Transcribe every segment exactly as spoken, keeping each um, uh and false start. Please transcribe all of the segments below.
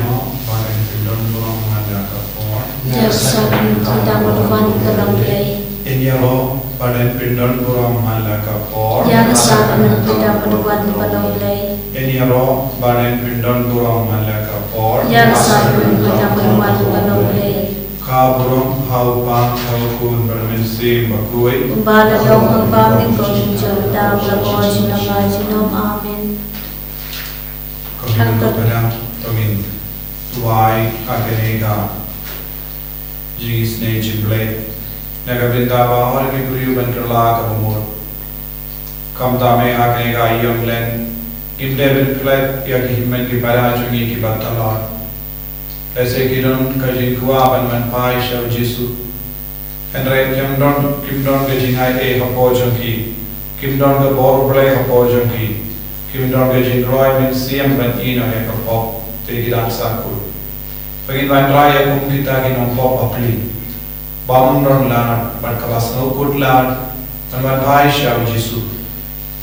Ba dang pyndon burom man la ka por. Ïa ka sah ka mut kata ba la wan ka long Blei. Ngin ïaroh ba dang pyndon burom man la ka por. Ïa ka sah ka mut kata ba la wan ka long Blei. Ngin ïaroh ba dang pyndon burom man la ka por. Ïa ka sah ka mut kata ba la wan ka long Blei. Ka burom ha u Kpa, ha u Khun bad ha u Mynsiem Bakhuid. Kumba la long ha u bymjukut, mynta bad la ka por junom la ka junom. Amen. Ko hynmen ko para, to ngin duwai ha kane ka jingisynei jong U Blei. Na ka bynta baroh ki briew ban kylla ka bamut. Kumta me ha kane ka ïing lehse ngim dei ban klet ïa ki hynmen ki para jong ngi kiba tlot. Lehse ki don ka jingkwah ban wan phai sha U Jisu. Hynrei kim don, kim don ka jingai ei hapoh jong ki. Kim don ka bor Blei hapoh jong ki. Kim don ka jingroi mynsiem ban ïehnoh ïa ka pop, te ki dang sahkut. Ba ngin wanrah ïa kum kita ki nongpop bapli. Bym don lad bad kaba sngewkut lad ban wan phai sha U Jisu.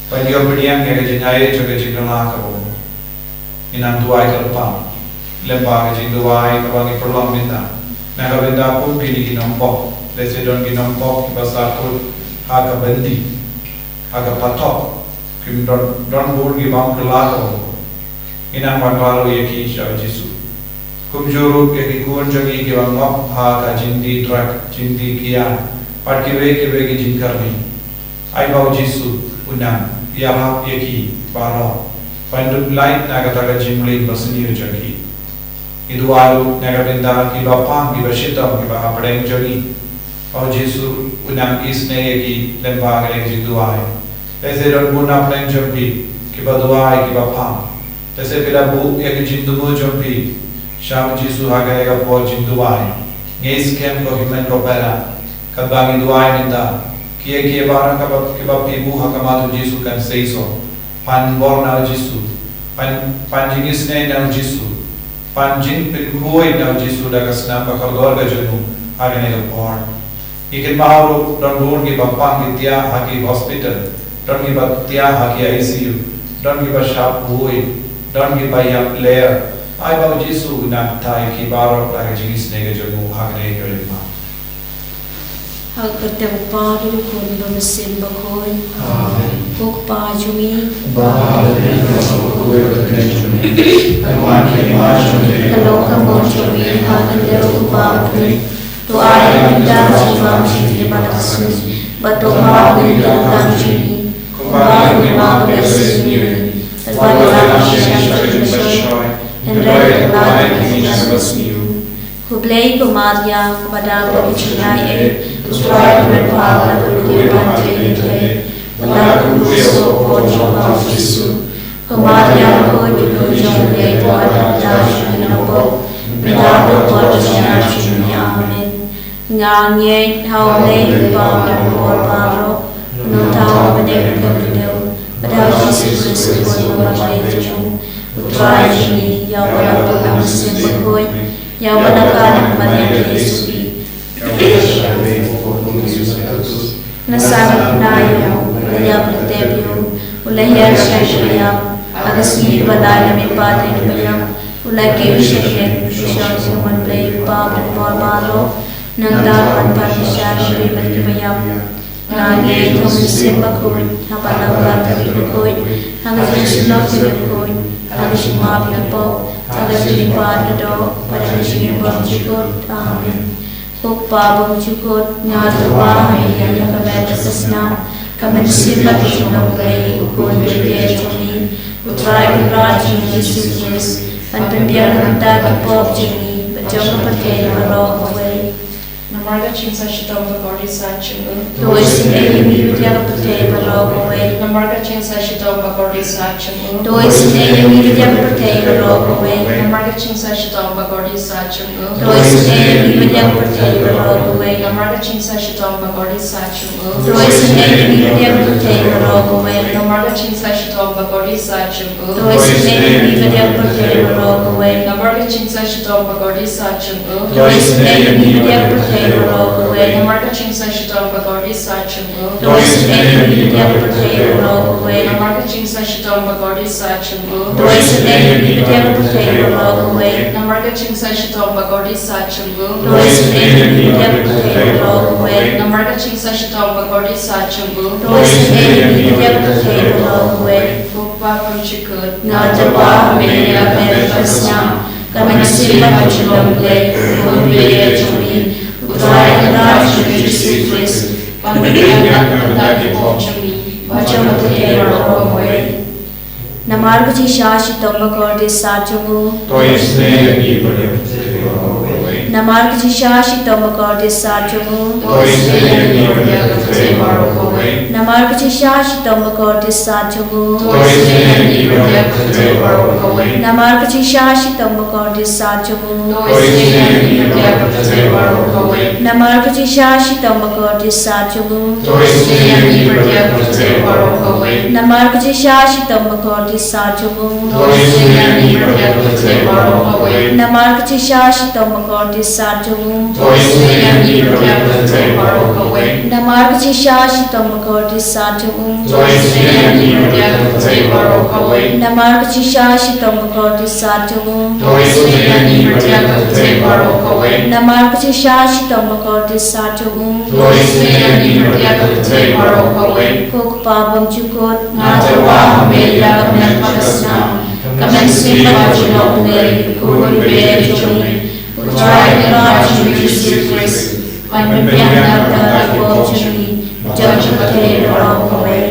Ban ïoh pdiang ïa ka jingai jong ka jingkylla ka bamut. Ngin nang duwai kyrpang lyngba ka jingduwai kaba ngi pynlong mynta. Na ka bynta kum kine ki nongpop, lehse don ki nongpop kiba sahkut ha ka byndi, ha ka pathok, kim don, don bun ki bym kylla ka bamut. Ngin nang wanrah ruh ïa ki sha U Jisu. Kumjuh ruh ïa ki khun jong ngi kiba ngop ha ka jingdie drug, jingdie kiad, bad kiwei kiwei ki jingkyrni. Ai ba U Jisu un nang ïarap ïa ki baroh ban dup lait na kata ka jingmlien basniew jong ki. Ngi duwai ruh na ka bynta kiba pang, kiba shitom, kiba hapdeng jong ngi. Ba U Jisu un nang isynei ïa ki lyngba kane ka jingduwai. Lehse don bun hapdeng jong phi kiba duwai, kiba pang. Lehse phi la buh ïa ka jingthmu jong phi sha U Jisu ha kane ka por jingduwai. Ngeit skhem ko hynmen ko para, katba ngi duwai mynta, kiei kiei baroh kaba, kiba phi buh ha khmat U Jisu kan sei sor. Pan bor na U Jisu, pan, pan jingisynei na U Jisu, pan jingpynkhuid na U Jisu da ka snam bakordor ka jong u ha kane ka por. Ngi kynmaw ruh don bun kiba pang, ki thiah ha ki hospital, don kiba thiah ha ki I C U, don kiba shah buh, don kiba ïap ler. Ai ba U Jisu un nang thaw ïa ki baroh da ka jingisynei ka jong u ha kane ka lyngba. Ha ka kyrteng U Kpa, bad U Khun bad U Mynsiem Bakhuid. Amen. Ko Kpa jong ngi. Ba ha bneng, ka long ka mon jong me. Ka long ka mon jong me ha ka khyndew kumba ha bneng. To ai ïa ngi mynta ka jingbam jong ngi ba la ka sngi. Bad to map ïa ngi ki kam jong ngi, kumba ngi map ïa ki sngewsih. Bad to lait sha ka jingpynshoi, hynrei to lait ïa ngi na ka basniew. Khublei ko Maria, kaba dap da ka jingaiei, U Trai u don bad pha, la ka buh ïa pha ha ki kynthei, bad la ka buh ïa u kyrteng jong pha U Jisu. Ko Maria, ko khuid jong U Blei, to ai ïa ngi ki nongpop, mynta bad ha ka por jong ka jingïap jong ngi. Amen. Nga ngeit ha U Blei U Kpa Uba don bor baroh, U Nongthaw uba dei ka khyndew, bad ha U Jisu Khrist U Khun uba marwei jong u, U Trai jong ngi, ïa uba la buh da U Mynsiem Bakhuid, ïa uba la ka da ka Maria Khuid. La sah na bnai ïa u, la ïap la tep ïa u, u la hiar sha ki baïap, ha ka sngi kaba lai na ki paid ki baïap, u la kiew sha kyrteng, u shong sha ka mon U Blei U Kpa Uba don bor baroh. Nangta un pan bishar ha ki baïap. Nga ngeit ha U Mynsiem Bakhuid, ha ka Balang Katholik bakhuid, ha ka jingsylloh ki riewkhuid, ha ka jingmap ïa ki pop, ha ka jingpyndonkam, bad ha ka jingim bymjukut. Amen. Ko Kpa bymjukut, nga tyrwa ha me ïa ka met ka snam, ka mynsiem bad ka jinglong U Blei, U Khun uba ïeit jong ngi, U Trai Kynrad jong ngi U Jisu Khrist, ban pynbiang na ka bynta ki pop jong ngi bad jong ka pyrthei baroh kawei. Namar ka jingshah shitom bakordit sah jong u. To isynei ïa ngi bad ïa ka pyrthei baroh kawei. Namar ka jingshah shitom bakordit sah jong u. To isynei ïa ngi bad ïa ka pyrthei baroh kawei. Namar ka jingshah shitom bakordit sah jong u. To isynei ïa ngi bad ïa ka pyrthei baroh kawei. Namar ka jingshah shitom bakordit sah jong u. To isynei ïa ngi bad ïa ka pyrthei baroh kawei. Namar ka jingshah shitom bakordit sah jong u. To isynei ïa ngi bad ïa ka pyrthei baroh kawei. Namar ka jingshah shitom bakordit sah jong u. To isynei ïa ngi bad ïa ka pyrthei baroh kawei. Namar ka jingshah shitom Bakordit Saht jong u. To isynei ïa ngi ba dei ban pyrthei baroh kawei. Namar ka jingsah shitom bakordit saht jong u. To isynei ïa ngi ba dei ban pyrthei baroh kawei. Namar ka jingsah shitom bakordit saht jong u. To isynei ïa ngi ba dei ban pyrthei baroh kawei. Namar ka jingsah shitom bakordit saht jong u. To isynei ïa ngi ba dei ban pyrthei baroh kawei. Ko Kpa bymjukut. Nga tyrwa ha me ïa ka met bad ka snam. Ka mynsiem bad ka jinglong Blei, U Khun babha jong ngi. U Trai Kynrad jong ngi Jisu Khrist. Ban pynbiang na ka bynta ki pop jong ngi. Bad jong ka pyrthei baroh kawei. Namar ka jingsah shitom bakordit saht jong u. To isynei ïa ngi ba dei ban pyrthei baroh kawei. Namar ka jingsah shitom bakordit saht jong u. To isynei ïa ngi ba dei ban pyrthei baroh kawei. Namar ka jingsah shitom bakordit saht jong u. To isynei ïa ngi ba dei ban pyrthei baroh kawei. Namar ka jingsah shitom bakordit saht jong u. To isynei ïa ngi ba dei ban pyrthei baroh kawei. Namar ka jingsah shitom bakordit saht jong u. To isynei ïa ngi ba dei ban pyrthei baroh kawei. Namar ka jingsah shitom bakordit saht jong u. To isynei ïa ngi ba dei ban pyrthei baroh kawei. Namar ka jingsah shitom bakordit saht jong u. To isynei ïa ngi ba dei ban pyrthei baroh kawei. Namar ka jingsah shitom bakordit saht jong u. To isynei ïa ngi ba dei ban pyrthei baroh kawei. Namar ka jingsah shitom bakordit saht jong u. To isynei ïa ngi ba dei ban pyrthei baroh kawei. Namar ka jingsah shitom bakordit saht jong u. To isynei ïa ngi ba dei ban pyrthei baroh kawei. Ko Kpa bymjukut. Nga tyrwa ha me ïa ka met bad ka snam. Ka mynsiem bad ka jinglong Blei, U Khun babha jong ngi. U Trai Kynrad jong ngi Jisu Khrist. Ban pynbiang na ka bynta ki pop jong ngi. Bad jong ka pyrthei baroh kawei.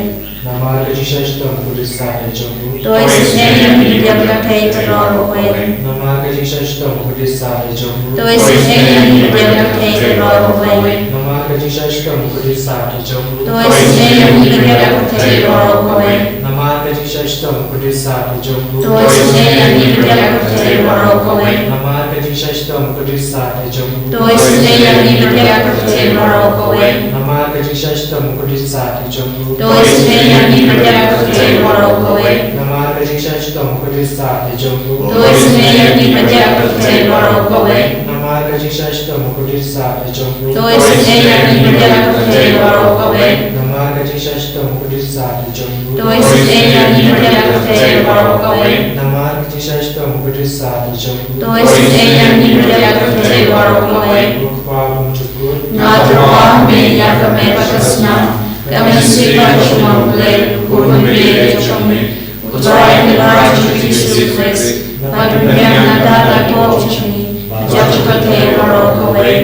Namar ka jingsah shitom bakordit saht jong u. To isynei ïa ngi ba dei ban pyrthei baroh kawei. Namar ka jingsah shitom bakordit saht jong u. To isynei ïa ngi ba dei ban pyrthei baroh kawei. Namar ka jingsah shitom bakordit saht jong u. To isynei ïa ngi ba dei ban pyrthei baroh kawei. Namar ka jingsah shitom bakordit saht jong u. To isynei ïa ngi ba dei ban pyrthei baroh kawei. Namar ka jingsah shitom bakordit saht jong u. To isynei ïa ngi ba dei ban pyrthei baroh kawei. Namar ka jingsah shitom bakordit saht jong u. To isynei ïa ngi ba dei ban pyrthei baroh kawei. Namar ka jingsah shitom bakordit saht jong u. To isynei ïa ngi ba dei ban pyrthei baroh kawei. Namar ka jingsah shitom bakordit saht jong u. To isynei ïa ngi ba dei ban pyrthei baroh kawei. Namar ka jingsah shitom bakordit saht jong u. To isynei ïa ngi ba dei ban pyrthei baroh kawei. Namar ka jingsah shitom bakordit saht jong u. To isynei ïa ngi ba dei ban pyrthei baroh kawei. Ko Kpa bymjukut. Nga tyrwa ha me ïa ka met bad ka snam. Ka mynsiem bad ka jinglong Blei, U Khun babha jong ngi. U Trai Kynrad jong ngi Jisu Khrist. Ban pynbiang na ka bynta ki pop jong ngi. Bad jong ka pyrthei baroh kawei.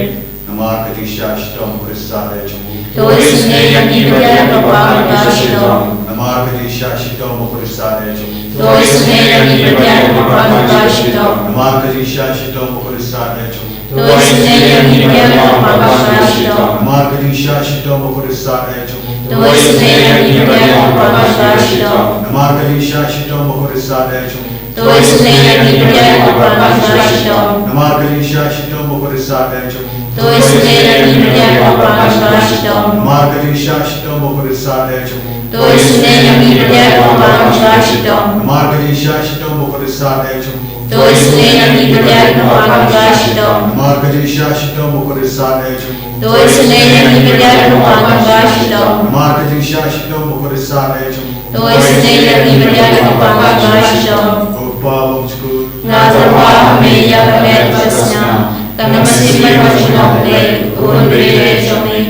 Namar ka jingsah shitom bakordit saht jong u. To isynei ïa ngi ba dei ban pang ba shitom. Namar ka jingsah shitom bakordit saht jong u. To isynei ïa ngi ba dei ban pang ba shitom. Namar ka jingsah shitom bakordit saht jong u. To isynei ïa ngi ba dei ban pang ba shitom. Namar ka jingsah shitom bakordit saht jong u. To isynei ïa ngi ba dei ban pang ba shitom. Namar ka jingsah shitom bakordit saht jong u. To isynei ïa ngi ba dei ban pang ba shitom. Namar ka jingsah shitom bakordit saht jong u. To isynei ïa ngi ba dei ban pang ba shitom. Namar ka jingsah shitom bakordit saht jong u. To isynei ïa ngi ba dei ban pang ba shitom. Namar ka jingsah shitom bakordit saht jong u. To isynei ïa ngi ba dei ban pang ba shitom. Namar ka jingsah shitom bakordit saht jong u. To isynei ïa ngi ba dei ban pang ba shitom. Namar ka jingsah shitom bakordit saht jong u. To isynei ïa ngi ba dei ban pang ba shitom. Ko Kpa bymjukut. Nga tyrwa ha me ïa ka met bad ka snam. Ka mynsiem bad ka jinglong Blei, U Khun babha jong ngi.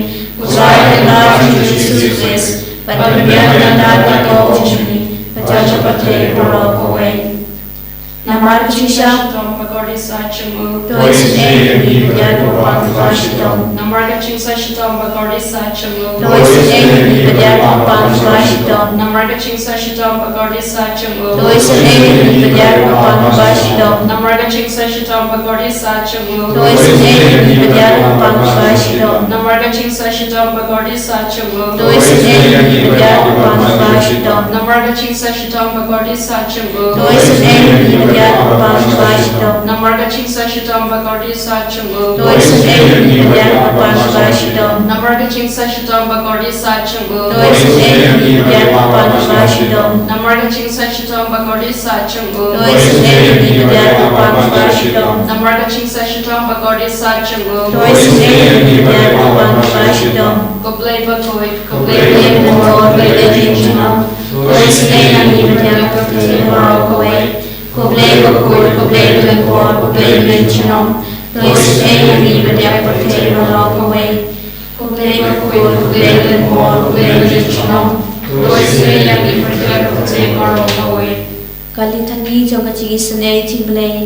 U Trai Kynrad jong ngi Jisu Khrist. Ban pynbiang na ka bynta ki pop jong ngi. Bad jong ka pyrthei baroh kawei. Namar ka jingsah shitom bakordit saht jong u. To isynei ïa ngi ba dei ban pang ba shitom. Namar ka jingsah shitom bakordit saht jong u. To isynei ïa ngi ba dei ban pang ba shitom. Namar ka jingsah shitom bakordit saht jong u. To isynei ïa ngi ba dei ban pang ba shitom. Namar ka jingsah shitom bakordit saht jong u. To isynei ïa ngi ba dei ban pang ba shitom. Namar ka jingsah shitom bakordit saht jong u. To isynei ïa ngi ba dei ban pang ba shitom. Namar ka jingsah shitom bakordit saht jong u. To isynei ïa ngi ba Namar ka jingsah shitom ba kordit sah jong u. To isynei ïa ngi ba diak ba pan ba shitom. Namar ka jingsah shitom ba kordit sah jong u. To isynei ïa ngi ba diak ba pan ba shitom. Namar ka jingsah shitom ba kordit sah jong u. To isynei ïa ngi ba diak ba pan ba shitom. Namar ka jingsah shitom ba kordit sah jong u. To isynei ïa ngi ba diak ba pan ba shitom. Ko Blei bakhuid, ko Blei bakhuid, ko Blei bakhuid. To isynei ïa ngi ba diak ba pyrthei baroh kawei. Ko Blei bakhuid, ko Blei lyngkor, ko Blei lyngkor. To isynei ïa ngi ba diak ba pyrthei baroh kawei. Ko Blei bakhuid, ko Blei lyngkor, ko Blei lyngkor. To isynei ïa ngi ba diak ba pyrthei baroh kawei. Ka litany jong ka jingisynei jong Blei.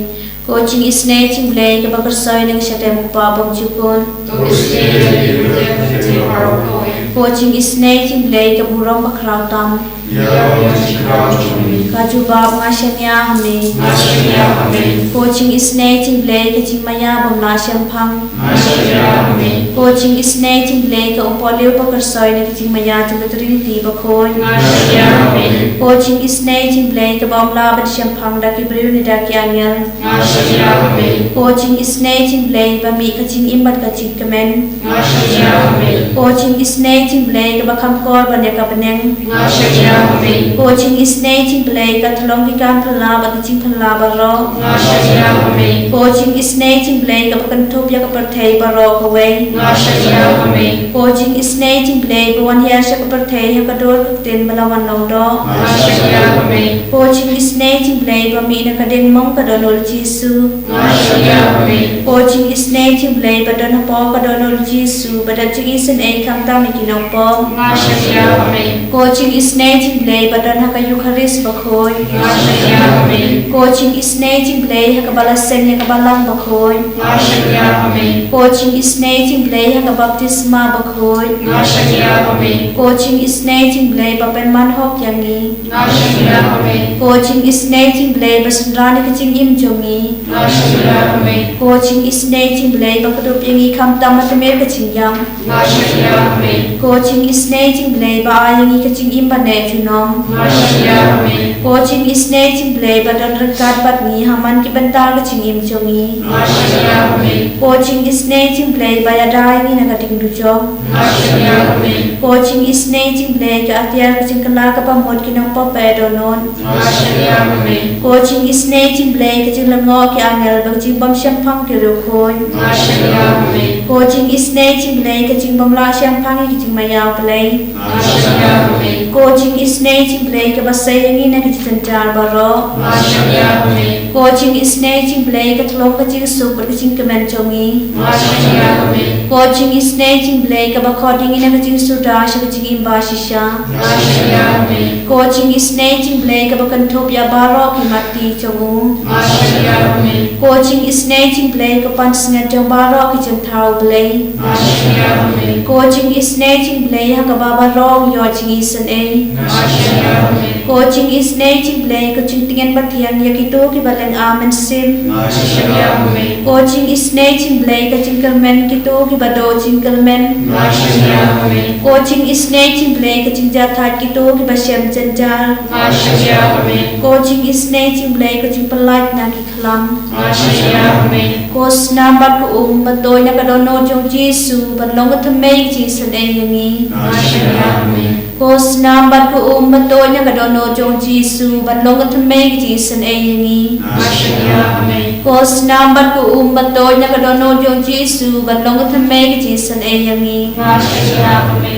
Ko jingisynei jong Blei kaba kyrsoi na ka shadem u Kpa bymjukut. To isynei ïa ngi ba diak ba pyrthei baroh kawei. Ko jingisynei jong Blei ka burom bakhraw tam. Ïa u jingkhraw jong ngi. Ka jubab nga shaniah ha me. Nga shaniah ha me. Ko jingisynei jong Blei ka jingmaïa bym lah shemphang. Nga shaniah ha me. Ko jingisynei jong Blei ka umpohliew ba kyrsoi na ka jingmaïa jong ka Trinity bakhuid. Nga shaniah ha me. Ko jingisynei jong Blei kaba ym lah ban shemphang da ki briew ne da ki angel. Nga shaniah ha me. Ko jingisynei jong Blei ba mih ka jingim bad ka jingkmen. Nga shaniah ha me. Ko jingisynei jong Blei kaba kham kor ban ïa ka bneng. Nga shaniah ha me. Ko jingisynei jong Blei ka tyllong ki kam phylla bad ki jingphylla baroh. Nga shaniah ha me. Ko jingisynei jong Blei kaba kynthup ïa ka pyrthei baroh kawei. Nga shaniah ha me. Ko jingisynei jong Blei ba wan hiar sha ka pyrthei ha ka dur ka ktien ba la wan long doh. Nga shaniah ha me. Ko jingisynei jong Blei ba mih na ka diengmong ka dohnud u Jisu. Nga shaniah ha me. Ko jingisynei jong Blei ba don hapoh ka dohnud u Jisu ba dap jingisynei khamtam ïa ki nongpop. Nga shaniah ha me. Ko jingisynei jong Blei ba don ha ka Eukharist bakhuid. Nga shaniah ha me. Ko jingisynei jong Blei ha kaba la seng ïa ka Balang bakhuid. Nga shaniah ha me. Ko jingisynei jong Blei ha ka baptisma bakhuid. Nga shaniah ha me. Ko jingisynei jong Blei ba pynman hok ïa ngi. Nga shaniah ha me. Ko jingisynei jong Blei ba synran ïa ka jingim jong ngi. Nga shaniah ha me. Ko jingisynei jong Blei ba kdup ïa ngi khamtam ha tmier ka jingïap. Nga shaniah ha me. Ko jingisynei jong Blei ba ai ïa ngi ka jingim ba neh junom. Nga shaniah ha me. Ko jingisynei jong Blei ba don ryngkat bad ngi ha man ki bynta ka jingim jong ngi. Nga shaniah ha me. Ko jingisynei jong Blei ba ïada ïa ngi na ka ding dujok. Nga shaniah ha me. Ko jingisynei jong Blei ka atiar ka jingkylla kaba mut ki nongpop ba dohnud. Nga shaniah ha me. Ko jingisynei jong Blei ka jinglyngngoh ki angel bad ka jingbymshemphang ki riewkhuid. Nga shaniah ha me. Ko jingisynei jong Blei ka jingbymlah shemphang ïa ka jingmaïa u Blei. Nga shaniah ha me. Ko jingisynei jong Blei kaba sei ïa ngi na ka jingjynjar baroh. Nga shaniah ha me. Ko jingisynei jong Blei ka tyllong ka jingsuk bad ka jingkmen jong ngi. Nga shaniah ha me. Ko jingisynei jong Blei kaba khot ïa ngi na ka jingsuda sha ka jingim ba shisha. Nga shaniah ha me. Ko jingisynei jong Blei kaba kynthup ïa baroh ki matti jong u. Nga shaniah ha me. Ko jingisynei jong Blei ka pansngiat jong baroh ki jynthaw Blei. Nga shaniah ha me. Ko jingisynei jong Blei ha kaba baroh u ïoh jingisynei. Nga shaniah ha me. Ko jingisynei jong Blei ka jingtngen ba thiang ïa kito kiba lynga mynsiem. Nga shaniah ha me. Ko jingisynei jong Blei ka jingkyrmen kito kiba duh jingkyrmen. Nga shaniah ha me. Ko jingisynei jong Blei ka jingjahthait kito kiba shem jynjar. Nga shaniah ha me. Ko jingisynei jong Blei ka jingpyllait na ki khlam. Nga shaniah ha me. Ko snam bad ko um ba tuid na ka dohnud jong u Jisu ban long ka thymmei ka jingisynei ïa ngi. Nga shaniah ha me. Ko snam bad ko um ba tuid na ka dohnud jong u Jisu ban long ka thymmei ka jingisynei ïa ngi. Nga shaniah ha me. Ko snam bad ko um ba tuid na ka dohnud jong u Jisu ban long ka thymmei ka jingisynei ïa ngi. Nga shaniah ha me.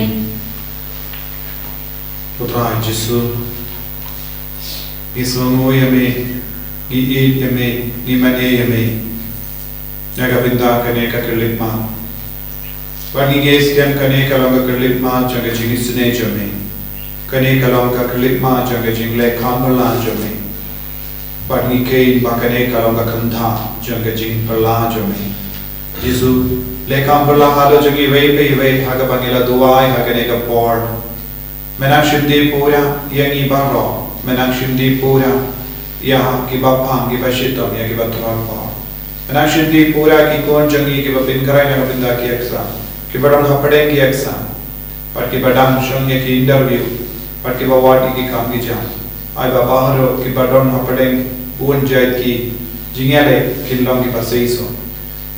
Ko Trai Jisu, ngi sngewnguh ïa me, ngi ïeit ïa me, ngi mane ïa me na ka bynta kane ka khyllipmat. Bad ngi ngeit skhem kane ka long ka khyllipmat jong ka jingisynei jong me. Kane ka long ka khyllipmat jong ka jingleh kam phylla jong me. Bad ngi kheiñ ba kane ka long ka kynta jong ka jingphylla jong me. Jisu, leh kam phylla haduh jong iwei pa iwei ha kaba ngi la duwai ha kane ka por. Me nang shim dih pura ïa ngi baroh, me nang shim dih pura ïa kiba pang, kiba shitom, ïa kiba thrang por. Me nang shim dih pura ki khun jong ngi kiba pynkhreh na ka bynta ki exam, kiba don hapdeng ki exam, bad kiba dang shong ïa ki interview, bad kiba wad ïa ki kam ki jam. Ai ba baroh kiba don hapdeng Bun jait ki jingïaleh kin long kiba seisoh.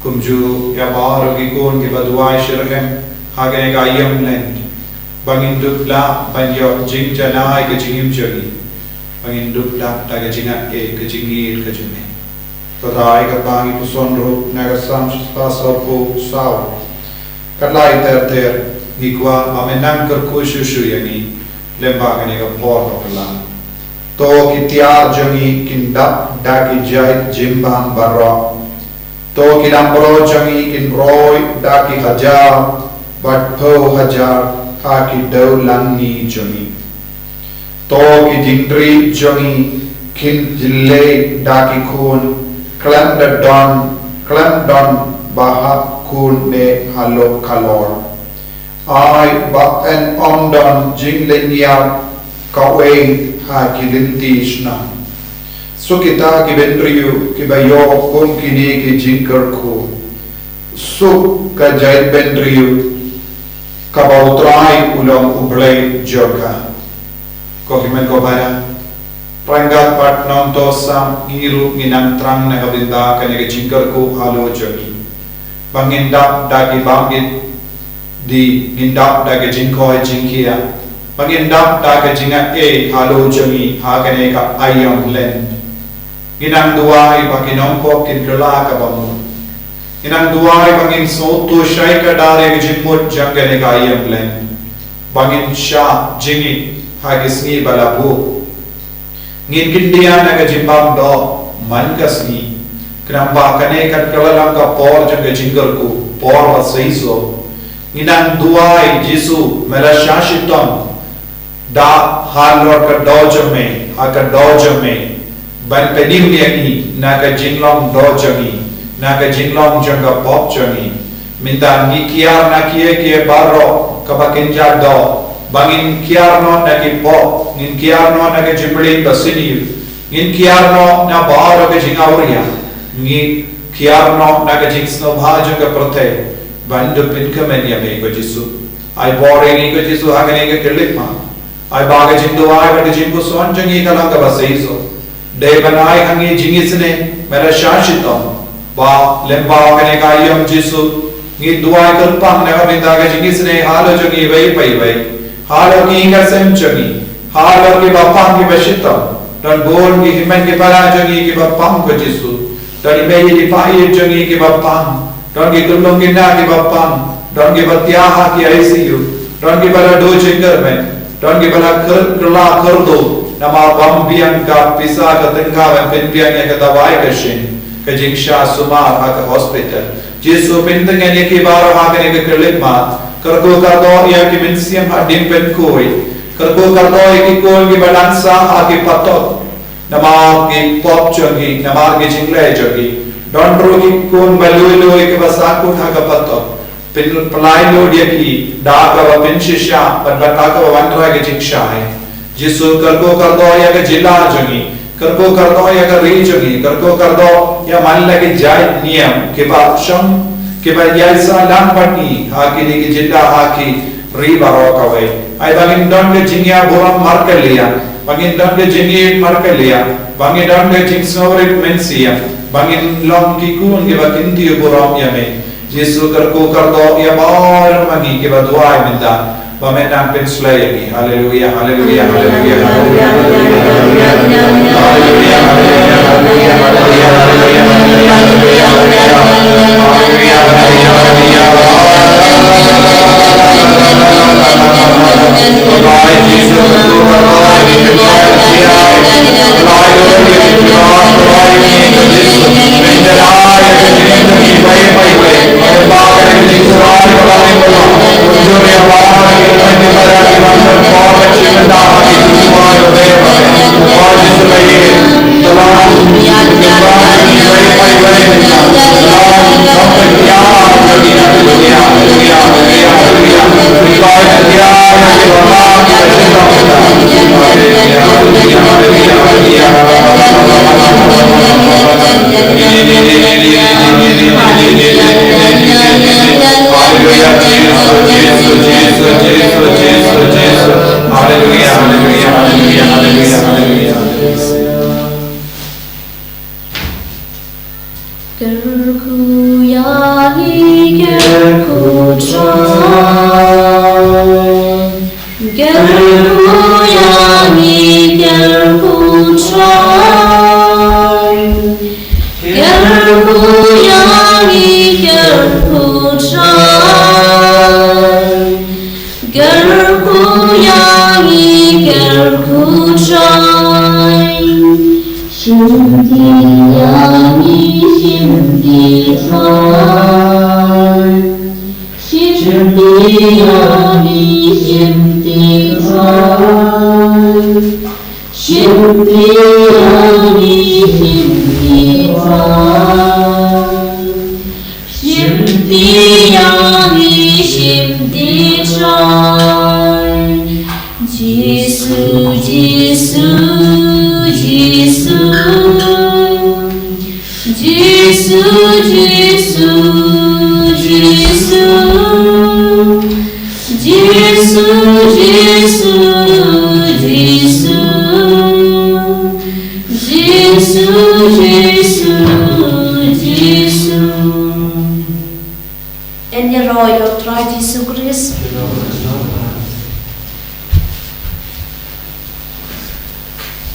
Kumjuh ïa baroh ki khun kiba duwai shitrhem ha kane ka ïing lent, ba ngin dup lah ban ïoh jingjanai ka jingim jong ngi, ba ngin dup lah da ka jingaiei ka jingïeit ka jong me. Kata ka daw ngi puson ruh na ka Salm shispah sawphew saw. Ka lai ter ter, ngi kwah ba me nang kyrkhu shuh shuh ïa ngi lyngba kane ka por ba phylla. To ki tiar jong ngi kin dap da ki jait jingbam baroh. To ki langbrot jong ngi kin roi da ki hajar bad phew hajar ha ki dewlangni jong ngi. To ki jingri jong ngi kin jyllei da ki khun, khlem da don, khlem don ba hap khun ne halok halor. Ai ba yn ym don jinglynñiar kawei ha ki lynti shnong. Suk kita ki bynriew kiba ïoh kum kine ki jingkyrkhu. Suk ka jaitbynriew kaba U Trai u long U Blei jong ka. Ko hynmen ko para, ryngkat bad nongthoh Salm, ngi ruh ngin nang thrang na ka bynta kane ka jingkyrkhu halor jong ngi. Ba ngin dap da ki bam ki dih, ngin dap da ka jingkoit jingkhiah, ba ngin dap da ka jingaiei halor jong ngi ha kane ka aïom lent. Ngin nang duwai ba ki nongpop kin kylla kaba mut. Ngin nang duwai ba ngin sngewthuh shai kdar ïa ka jingmut jong kane ka aïom lent, ba ngin shah jingim ha ki sngi ba la buh. Ngin kyndiah na ka jingbam doh man ka sngi, khnang ba kane kan kylla long ka por jong ka jingkyrkhu, por ba seisoh. Ngin nang duwai, Jisu, me la shah shitom da halor ka doh jong me, ha ka doh jong me, ban pynim ïa ngi na ka jinglong doh jong ngi, na ka jinglong jong ka pop jong ngi. Mynta ngi kiar na kiei kiei baroh kaba kynja doh, ba ngin kiar noh na ki pop, ngin kiar noh na ka jingpyrshah ba sniew, ngin kiar noh na baroh ka jingawria, ngi kiar noh na ka jingsngewbha jong ka pyrthei, ban dup pynkmen ïa me ko Jisu. Ai bor ïa ngi ko Jisu ha kane ka khyllipmat. Ai ba ka jingduwai bad ka jingpuson jong ngi ka long kaba seisoh. Dei ban ai ha ngi jingisynei, me la shah shitom. Ba lyngba kane ka aïom Jisu, ngi duwai kyrpang na ka bynta ka jingisynei halor jong ngi iwei pa iwei. Halor ki ïing ki sem jong ngi, halor kiba pang kiba shitom. Don bun ki hynmen ki para jong ngi kiba pang ko Jisu. Don i mei i pa i jong ngi kiba pang. Don ki khyllung khynnah kiba pang, don kiba thiah ha ki I C U, don kiba la duh jingkyrmen, don kiba la kyr-, kylla kyrduh namar bym biang ka pisa ka tyngka ban pynbiang ïa ka dawai ka shin, ka jingshah sumar ha ka hospital. Jisu, pyntngen ïa ki baroh ha kane ka khyllipmat, kyrkhu kyrdoh ïa ki mynsiem hadien pynkhuid, kyrkhu kyrdoh ïa ki khun kiba dang sah ha ki patok. Namar ki pop jong ki, namar ki jingleh jong ki. Don ruh ki khun ba lui lui kiba sah kut ha ka patok. Pynpynlait lut ïa ki da kaba pynshisha bad da kaba wanrah ka jingshai. Jisu, kyrkhu kyrdoh ïa ka jylla jong ngi, kyrkhu kyrdoh ïa ka ri jong ngi, kyrkhu kyrdoh ïa man la ki jait niam kiba shong, kiba ïaisah lang bad ngi ha kine ki jylla, ha ki ri baroh kawei. Ai ba ngin don ka jingïaburom markylliang, ba ngin don ka jingïeit markylliang, ba ngin don ka jingsngewrit mynsiem, ba ngin long ki khun kiba kyntiew burom ïa me. Jisu, kyrkhu kyrdoh ïa baroh ma ngi kiba duwai mynta, ba me nang pynsleh ïa ngi. Haleluia, haleluia, haleluia, haleluia. Kyrkhu Trai. Kyrkhu ïa ngi Kyrkhu Trai. Kyrkhu ïa ngi Kyrkhu Trai. Kyrkhu ïa ngi Kyrkhu Trai. Shimti ïa ngi Shimti Trai. Shimti ïa ngi Shimti Trai. Shimti ïa ngi Shimti Trai. Shimti ïa ngi Shimti Trai. Jisu, Jisu, Jisu. Jisu, Jisu, Jisu. Jisu, Jisu, Jisu. Jisu, Jisu, Jisu. Yn ïaroh ïa u Trai Jisu Khrist.